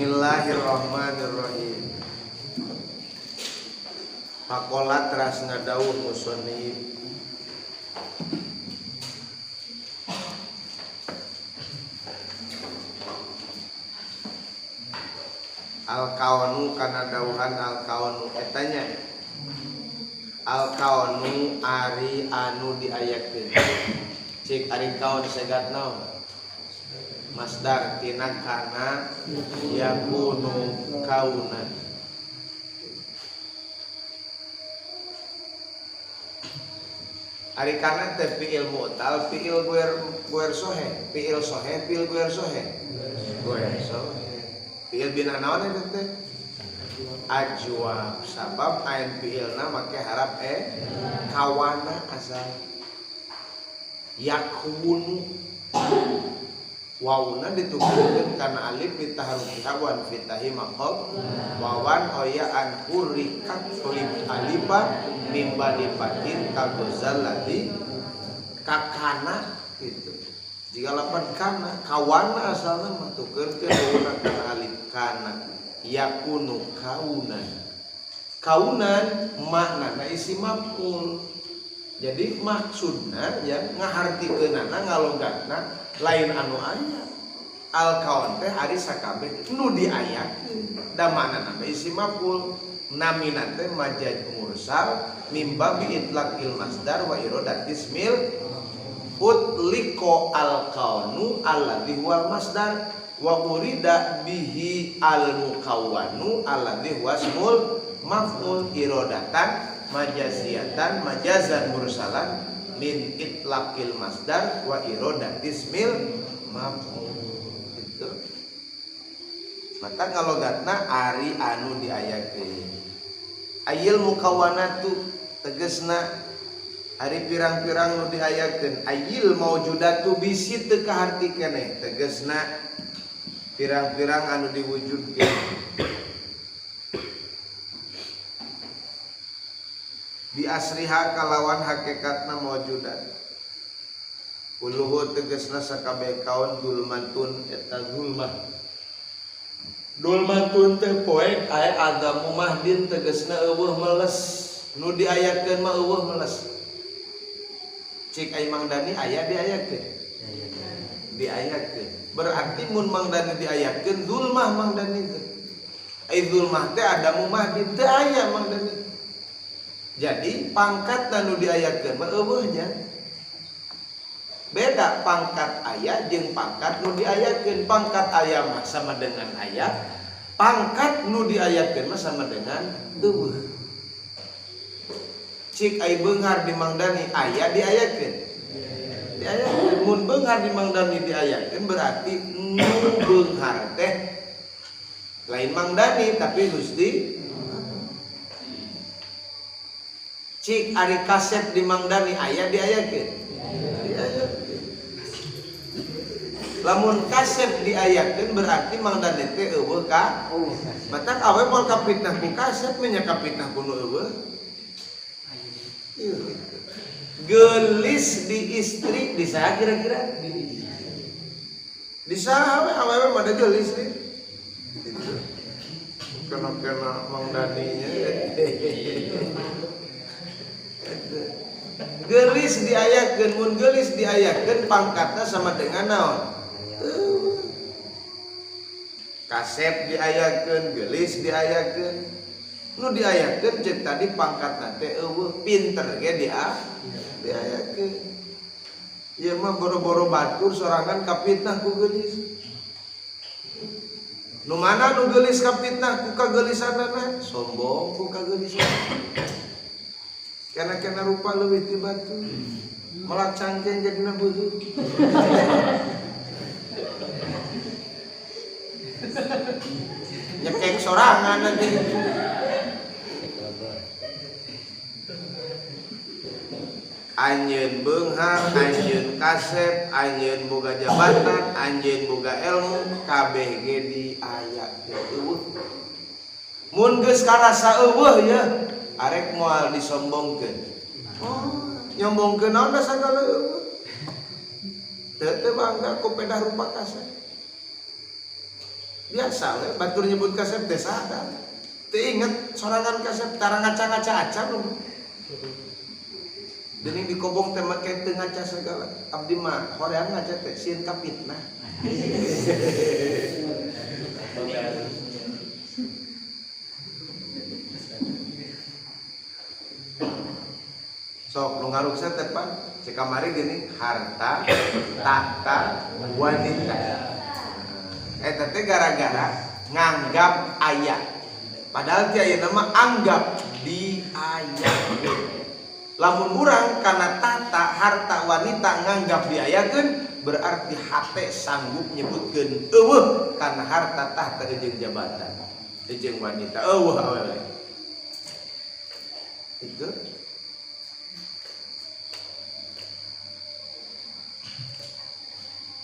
Bismillahirrahmanirrahim. Pakola teras ngadawuh musonib al kaunu kana dawuhan al kaunu etanya al kaunu ari anu diayakeun cik ari kaun segat naon masdar tina kana yakunu kaunan. Ari kana teh fi'il mu'tal fi'il guer sohe fi'il sohe fi'il guer sohe guer sohe fi'il bina naon eta teh ajwab sabab ain fi'ilna make harap kawana asal yakunu wawuna ditukurkeun kana alif ditaharukiha wan fitahi maqab wawan oya an hurikat lib alifa mimba dipatin kagozal ladzi kakana gitu. Jika lapan kana kawana asalna mah tukeurkeun wawuna kana alif kana yakunu kaunan. Kaunan maknana isi maf'ul. Jadi maksudna ya ngahartikeunana ngalonggatna lain anu aya al kaon teh ari sakabeh nu diayakeun da maknana isi maf'ul namina teh majaz mursal mimba bi itlaqil masdar wa iradat ismil utliqo al kaunu alladzi huwal masdar wa urida bihi al mukawwanu alladzi huwa ismul maf'ul iradatan majaziyatan majazan mursalan min itlaqil masdar wa iradatismil maf'ul gitu. Mata ngalogatna ari anu diayakeun ayil mukawanatu tegesna ari pirang-pirang nu diayakeun ayil maujudatu bisi teu kaharti keneh tegesna pirang-pirang anu diwujudkeun bi asriha kalawan hakikatna maujudat uluhu tegesna sakabeh kaun zulmatun eta zulmah zulmatun teh poek aya adamu mahdin tegesna eueuh meles nu diayakeun mah eueuh meles cik ai Mang Dani aya diayakeun diayakeun berarti mun Mang Dani diayakeun zulmah Mang Dani teh ai zulmah teh adamu mahdin teu aya Mang Dani. Jadi pangkat nu diayakeun mah eueuh nya. Beda pangkat aya jeung pangkat nu diayakeun. Pangkat aya mah sama dengan aya, pangkat nu diayakeun mah sama dengan eueuh. Cik ai beunghar di Mang Dani aya diayakeun. Diayakeun mun beunghar di Mang Dani diayakeun berarti nu beunghar teh lain Mang Dani tapi Gusti. Cik ari kasep di Mang Dani aya diayakeun. Diayakeun. Lamun kasep diayakeun berarti Mang Dani teh eueuh ka. Matak awe moal kapitnah ku kasep nya kapitnah ku nu eueuh. Geulis di istri di saha kira-kira? Di saha we awewe mah da geulis nih. Kena-kena Mang Dani nya. Gelis diayakeun mun gelis diayakeun pangkatna sama dengan naon? Kasep diayakeun, gelis diayakeun. Nu diayakeun cek tadi pangkatna teh eueuh pinter ge diayakeun. Ieu mah boro-boro batur sorangan kapitnah ku geulis. Nu mana nu geulis kapitnah ku kageulisanana? Sombong ku kageulisan. Kena-kena rupa leuwih ti batu. Melak cangkeng jadina beuheung. Nyekek sorangan nanti. Anjeun beunghar, anjeun kasep, anjeun boga jabatan, anjeun boga ilmu, kabeh ge diayakeun eueuh. Mun geus karasa eueuh ya, arek moal disombongkeun. Oh, nyombongkeun naon da sagala eueuh. Teu teu bangga ku pedah rupa kasep. Biasa we batur nyebut kasep teh sadar. Teu inget sorangan kasep tara ngaca-ngaca acan. Dening dikobong teh make teu ngaca segala. Abdi mah hoream ngaca teh sieun ka fitnah. Sok nu ngaruksa teh pan cek kamari geuning harta tahta wanita. Eta teh gara-gara nganggap aya. Padahal ti ayeuna mah anggap di aya. Lamun urang kana tahta harta wanita nganggap diayakeun berarti hate sanggup nyebutkeun eueuh kana harta tahta jeung jabatan jeung wanita eueuh awewe. Itu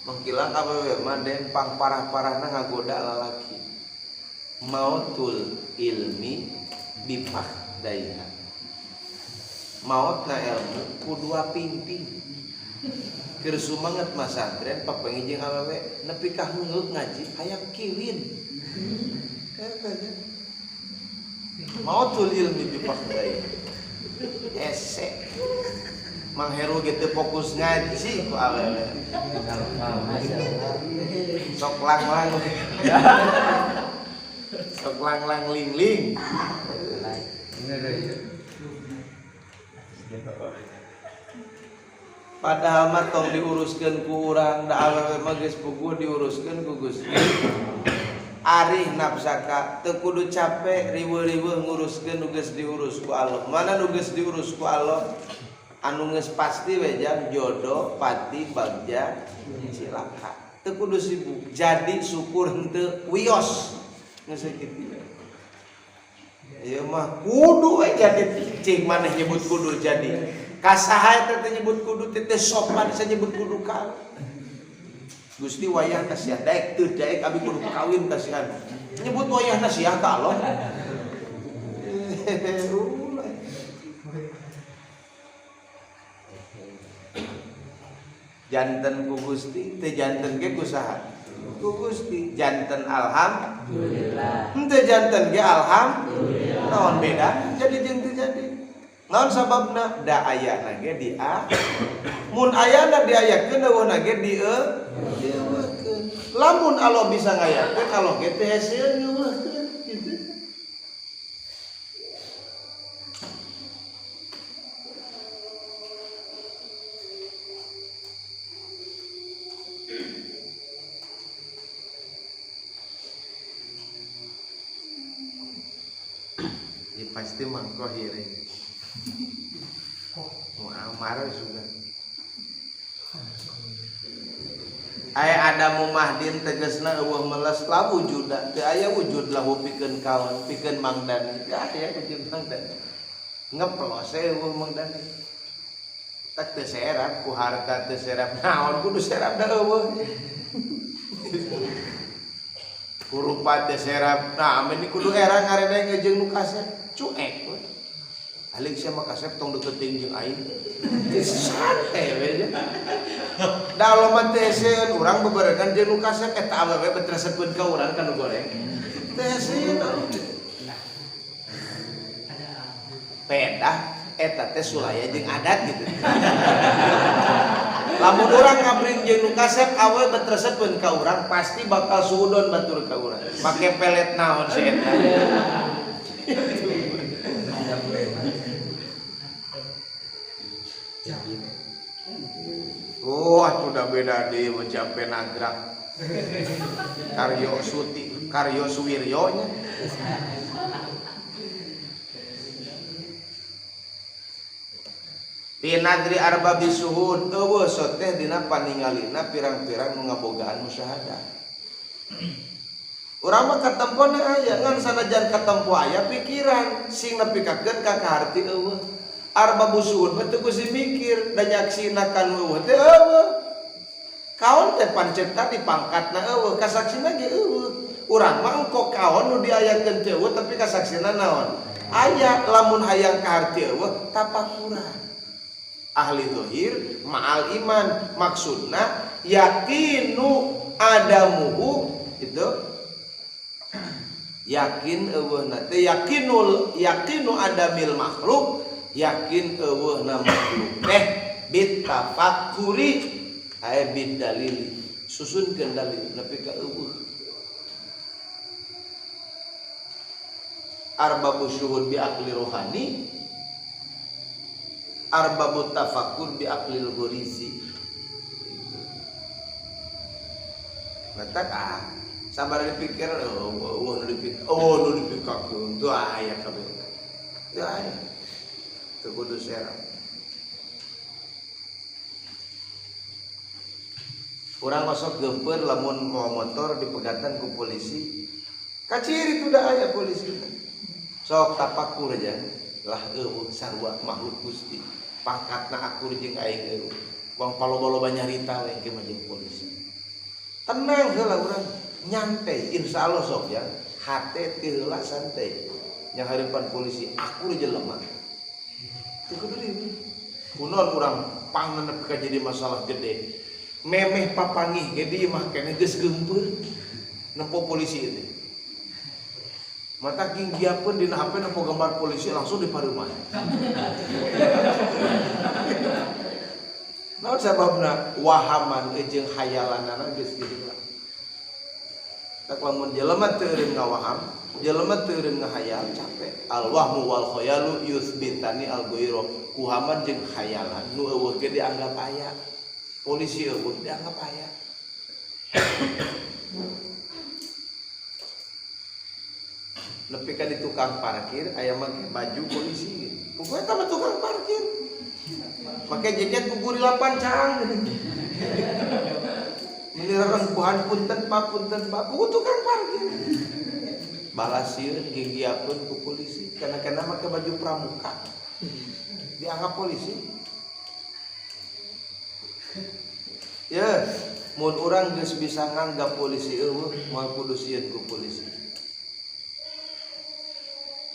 mengkilang awewe mah dempang parah-parahna ngagoda lalaki. Mautul ilmi bifakhdaiha. Mautna ilmu ku dua pingping. Keur sumanget masantren papanggih jeung awewe nepi ka hungeuk ngaji hayang kiwin. Eta nya. Mautul ilmi bifakhdaiha. Hese. Mang Heru gitu fokus ngaji ku awewe. Sok lang-lang. Sok lang-lang ling-ling. Padahal mah tong diuruskeun ku urang, da awewe mah geus puguh diuruskeun ku Gusti. Arih nafsaka teu kudu capek riweuh-riweuh nguruskeun nu geus diurus ku Allah. Mana nu geus diurus ku Allah? Anu geus pasti we jang jodoh pati bagja cilaka. Teu kudu sibuk jadi syukur henteu wios. Geus sakitu. Ieu mah kudu we jadi cing maneh nyebut kudu jadi. Kasaha eta teh nyebut kudu teh teh sopan nyebut kudu ka. Gusti wayah kasihan daek teu daek abi kudu kawin kasihan. Nyebut wayah nasiah ka Allah. Janten ku Gusti teu janten ge ku saha? Ku Gusti. Janten alhamdulillah. Henteu janten ge alhamdulillah. Naon beda? Jadi jeung teu jadi. Naon sababna? Da ayana ge di a. Mun ayana diayakeun eueuhna ge di e. Dieuweuhkeun. Lamun Allah bisa ngayakeun Allah ge teu heseun ngeuweuhkeun kitu. Ya pasti mangko hiring. Muammar juga. Aya ada mumahdin tegasna eueuh meles la wujuda teu aya wujud lahu pikeun kaon pikeun mangdani teu aya wujud mangdani ngeplos eueuh mangdani tak teu serap ku harta teu serap naon kudu serap da eueuh ku rupa teu serap nah amen kudu era ngareneng jeung nu kasep cuek we. Alik sia mah kasep tong deukeut jeung aing. Santai we nya. Da Allah mah teh heuseun urang beberegan jeung nu kasep eta awewe bet resepeun ka urang ka nu goreng. Teh heuseun pedah eta teh sulaya jeung adat gitu. Lamun urang ngabring jeung nu kasep awewe bet resepeun ka urang pasti bakal suudon batur ka urang. Make pelet naon si eta. Oh, atuh da beda deui mun jampe nagrak. Karyo Suti, Karyo Suwiryo nya. Fi nadri arbabi suhud eueuh soteh dina paningalina pirang-pirang nu ngabogaan musyahadah. Urang mah katempona aya ngan sanajan katempo aya pikiran sing nepikakeun ka kaharti eueuh. Arbabu suhud mah teu kusi mikir da nyaksina kan eueuh teh eueuh. Kaon teh pancet tadi pangkatna eueuh, kasaksina ge eueuh. Urang mah engko kaon nu diayakeun teh eueuh tapi kasaksina naon? Aya lamun hayang kaharti eueuh tapakuran. Ahli zahir ma'al iman maksudna yakinu adamuhu itu Yakin eueuhna teh yakinul yakinu adamil makhluk, yakin eueuhna makhluk teh bitafakkuri aya bidalili, susunkeun dalil nepi ka eueuh. Arbabu syuhud bi aqli rohani, arbabu tafakkur bi aqlil ghorizi. Matak ah sabar dipikir, oh nu dipikir, oh nu dipikakeun teu aya kabeh. Teu aya. Teu kudu serang. Urang osok geumpeur lamun mawa motor dipegatan ku polisi. Kaciri tu da aya polisi. Sok tapakur aja lah eueuh sarua makhluk Gusti. Pangkatna akur jeung aing eueuh. Wong paloba-loba nyarita we engke mah jeung polisi. Tenang heula urang, nyantai insyaallah sok ya. Hate teu heula santai. Yang harapan polisi akur jelema. Teu kudu riweuh. Kunaon urang pangan nepi ka jadi masalah gede. Memeh papangih ge di imah keneh geus geumpeur nempo polisi itu. Mata ginggiapeun dina HP nempo gambar polisi langsung di pareuman. Naon sababna wahaman jeung hayalanana geus kitu lah. Tak lamun jelema teu eureun ngawaham, jelema teu eureun ngahayal capek. Al wahmu wal khayalu yuthbitani al ghairu. Kuhaman jeung khayalan nu eueuh ge dianggap aya. Polisi eueuh dianggap aya. Nepi ka di tukang parkir aya make baju polisi. Pokoknya eta mah tukang parkir. Make jaket kuguri 8 caang. Meni rerengkuhan punten Pak, punten Pak. Puguh tukang parkir. Balasieun gigiapeun ku polisi kana-kana make baju pramuka. Dianggap polisi. Ya, mun urang geus bisa nganggap polisi eueuh, moal kudu sieun ku polisi.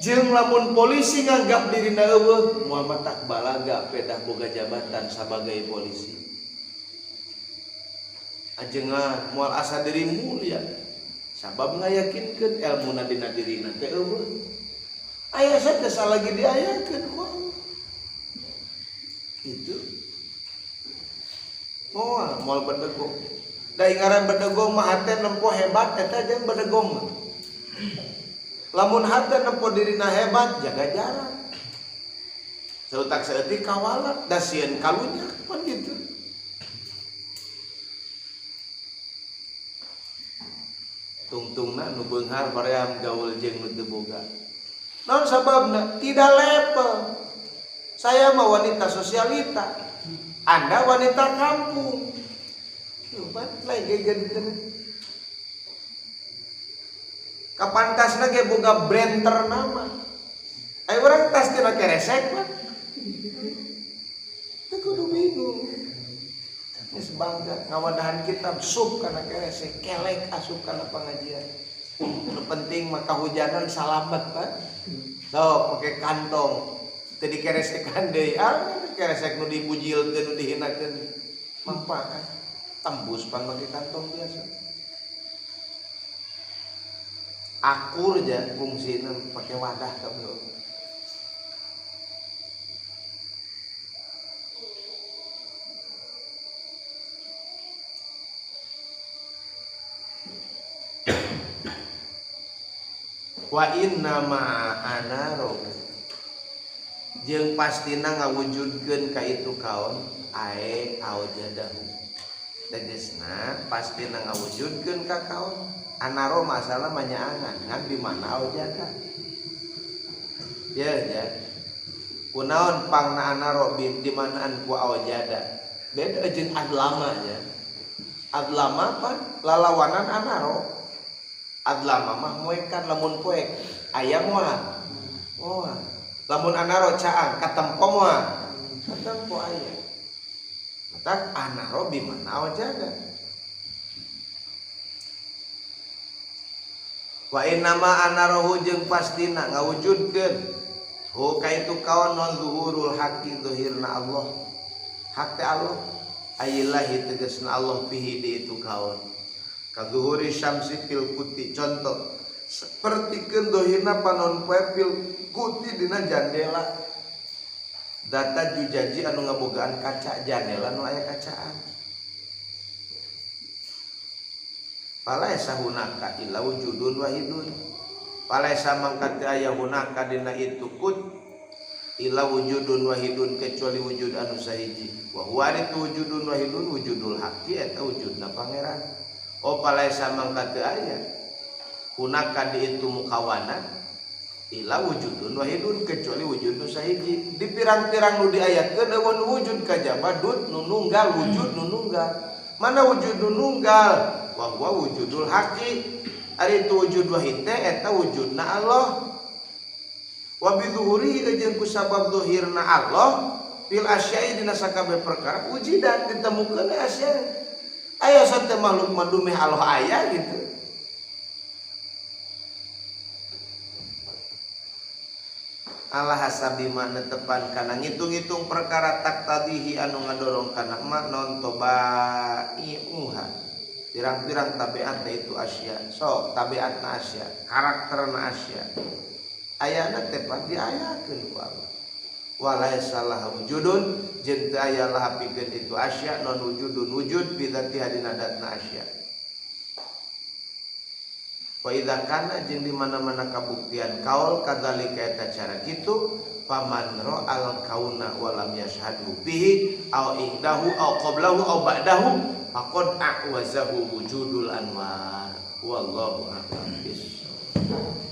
Jeung lamun polisi nganggap dirina eueuh, moal matak balaga pedah boga jabatan sabagai polisi. Ajengan moal asa diri mulia. Sabab ngayakinkeun elmuna dina dirina teh eueuh. Aya teh salagi diayakeun ku Allah. Itu. Moal moal bedegong. Da ngaran bedegong mah hate nempo hebat eta jeung bedegong. Lamun hate nempo dirina hebat jaga jarak. Seutak saeutik kawalat da sieun kalunya pan gitu. Tungtungna nu beunghar baream gaul jeung nu teu boga. Naon sababna? Tidak level. Saya mah wanita sosialita. Anda wanita kampung. Tuh pan lain gegeun. Kapan tasna ge boga brand ternama. Ayo urang tas tina keresek mah. Teu kudu bingung. Geus bangga ngawadahan kitab sup kana keresek, kelek asup kana pengajian. Nu penting mah kahujanan salamet pan. Sok make kantong. Teu dikeresekan deui. Ah, keresek nu dibujilkeun nu dihinakeun. Manfaat tembus pan make kantong biasa. Akur aja fungsina pakai wadah kabeh. Wa inna ma ana roh jeung pastina ngawujudkeun ka itu kaon ae aujadahu. Tegasna pastina ngawujudkeun ka kaon anaro masalah manyaangan ngan di mana aujada. Ya ya. Kunaon pangna anaro di manaan ku aujada. Beda jeung adlama nya. Adlama pan lalawanan anaro. Adlama mah moekan lamun poek aya moal. Moal. Lamun anaro caang katempo moal. Katempo aya. Matak anaro bi mana aujada. Wa innama anarohu jeung pastina ngawujudkeun hu ka itu kaon non zuhurul haqqi zuhirna Allah. Hak teh Allah ayillahi tegasna Allah fihi di itu kaon. Kazuhuri syamsi fil kuti, contoh Sapertikeun dohirna panon poe fil kuti dina jandela data jujaji anu ngabogaan kaca jandela nu aya kacaan. Falaisa hunaka illa wujudun wahidun. Falaisa mangka teu aya hunaka dina itu kut illa wujudun wahidun kecuali wujud anu sahiji. Wa huwa itu wujudun wahidun wujudul haqqi eta wujudna pangeran. Oh falaisa mangka teu aya hunaka di itu mukawana illa wujudun wahidun kecuali wujud nu sahiji. Di pirang-pirang nu diayatkeun eueun wujud kajaba dut nu nunggal wujud nu nunggal. Mana wujud nu nunggal? Wa huwa wujudul haqqi. Ari itu wujud wahid teh eta wujudna Allah. Wa bi zuhurihi jeung ku sabab zuhirna Allah fil asya'i dina sakabeh perkara wujidan ditemukeun asya. Aya sate makhluk mah dumeh Allah aya gitu. Ala hasabi ma netepan kana ngitung-ngitung perkara tak tadihi anu ngadorong kana ma non tobai'uha. Pirang-pirang tabiatna itu asya. Sok tabiatna asya, karakterna asya. Ayana teh pan diayakeun ku Allah. Walaisa laha wujudun jeung teu aya laha pikeun itu asya non wujudun wujud bi dzatiha dina datna asya. Wa idza kana jeung di mana-mana kabuktian kaul kadzalika eta cara kitu faman ra'al kauna wa lam yashhadu bihi aw indahu aw qablahu aw ba'dahu faqad a'wazahu wujudul anwar. Wallahu a'lam bissawab.